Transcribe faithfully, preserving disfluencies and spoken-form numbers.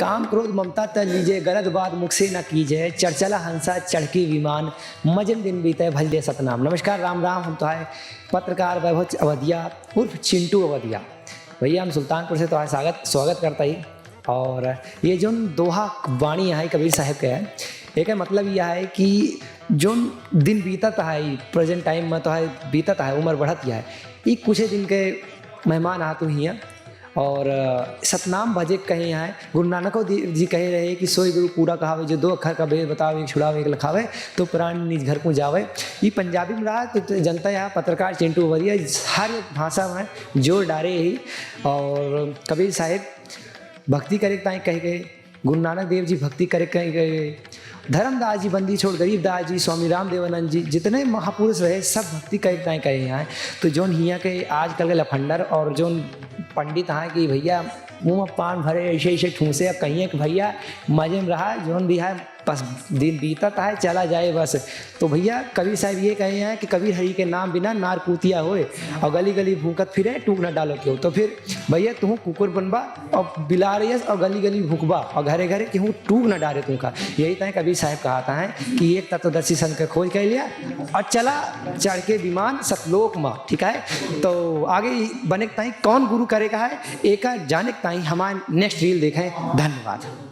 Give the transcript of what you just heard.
काम क्रोध ममता तज लीजे, गलत बात मुख से न कीजे, चढ़ चला हंसा चढ़ के विमान, मजन दिन बीते भज ले सतनाम। नमस्कार, राम राम, हम तोहार पत्रकार वैभव अवधिया उर्फ चिंटू अवधिया। भइया, हम सुल्तानपुर से तोहार स्वागत, स्वागत करता ही। और ये जोन दोहा वाणी है कबीर साहब के है, एकर मतलब यह है कि जोन दिन बीतत है, present time में तोहार बीतत है, उम्र बढ़त है, ई कुछ दिन के मेहमान आ तू हियाँ। और, अ, सतनाम भजे कहे हैं, गुरु नानको देव जी कहे रहे कि सोई गुरु पूरा कहावे, जो दो अक्षर का भेद बतावे, एक छुड़ावे, एक लखावे, तो प्राण निज घर को जावे। ई पंजाबी में रहा, तो, तो जनता यहाँ पत्रकार चिंटू अवधिया हर एक भाषा में जोर डारे ही। और कबीर साहेब भक्ति करे के ताई कहे गए, गुरु नानक देव जी भक्ति करे के कहे गए, धर्मदास जी बंदी छोड़ गरीबदास जी, स्वामी रामदेवानंद जी, जितने महापुरुष रहे, सब भक्ति करे के ताई कहे हैं। तो जोन हियाँ के आजकल के लफंडर और जोन पंडित हैं कि भइया मुँह में पान भरे, ऐसे ऐसे ठूसे, अब कहिए कि भइया मजे में रहा, जोन भी है बस दिन बीतत है, चला जाए बस। तो भइया कबीर साहब ये कहे हैं कि कबीर हरि के नाम बिना नार कूतिया होए, और गली गली भूकत फिरे, टूक न डालो केहू। तो फिर भइया तुहूँ कुकुर बनबा और बिलार यस और गली गली भूकबा और घरे घरे केहू टूक न डारे तुमका। यही ताई कबीर साहब कहत हैं कि एक तत्वदर्शी संत के खोज कर लिया और चला चढ़ के विमान सतलोक मा, ठीक है। तो आगे बने के ताई कौन गुरु करे का है, एका जाने के ताई हमार next reel देखें। धन्यवाद।